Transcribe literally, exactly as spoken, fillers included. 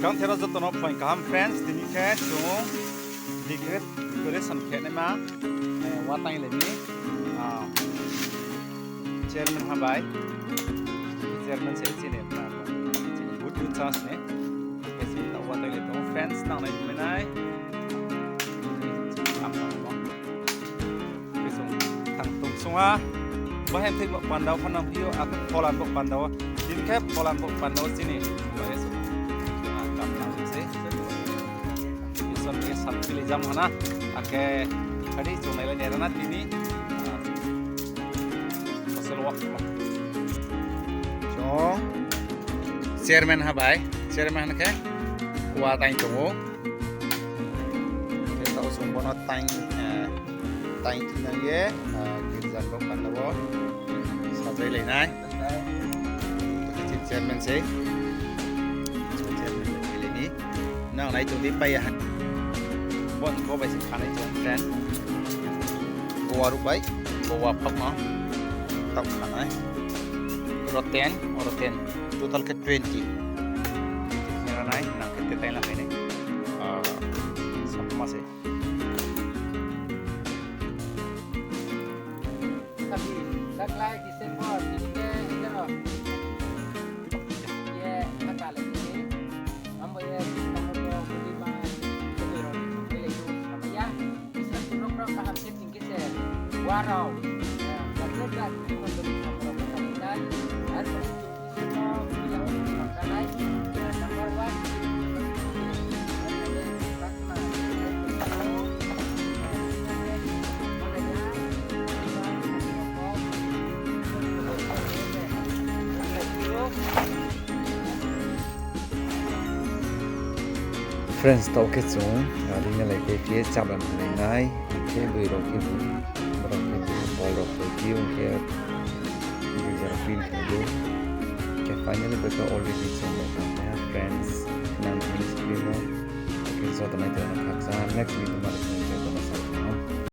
Jang thero joto no phaing kaham friends, tini khe chung decorate, decoration khe naima, eh, wa tang lai mi, ah, chairman ha bai, chairman se chini, ah, chini good good chance ni, khe chini ta wa tang lai tong friends, nang nai tumai nai. Thang tong sung ha. Bahen thik bo panda wo phanang phi ou, akhe pholan bo panda wo. Tini khe pholan bo panda wo chini. Bahe se. Ah, kam tang se. Ison ke sab kili jam hana. Akhe kadi chung nai lai nai rana tini. Ah, social work mo. Chung chairman ha bai. Chairman ha khe wa tang tong ou. Khe taoh chung bono tang, eh, tang thinang ye, eh, girja ni bo panda wo sajai lai nai. Khe chini chairman sei. Chung chairman bai khe lai ni. Nang nai tong di pai ya ha. Bo, bo bai se khanai chung friend. Bo wa ruh bai, bo wa phak no. Taoh khanai. Oro ten, oro ten. Total khe twenty. Nang nai, nang khe te tai la nai. Ah, sapma se. Tapi, taklai December, tini khe, tini khe ro. Ye, thaka le ni. Ambo ye, tamo to, budi ba, budi ro, budi le, sama ya. Isra kuno kro kaham se tingki se. Warau. Ya, tak tak tak, ini mandori sama ro, tak tak. Ar, Friends, taoh khe chung, ah, ringlai khe khe chaba nai nai, khe boi rao khe bu, borao khe bu, bol rao khe bu, khe User pin khe bo. Khe finally bo khe already chung bai tang ya friends. Nang ni screen o. Khe joto nai tong khaksa. Next video ma rikni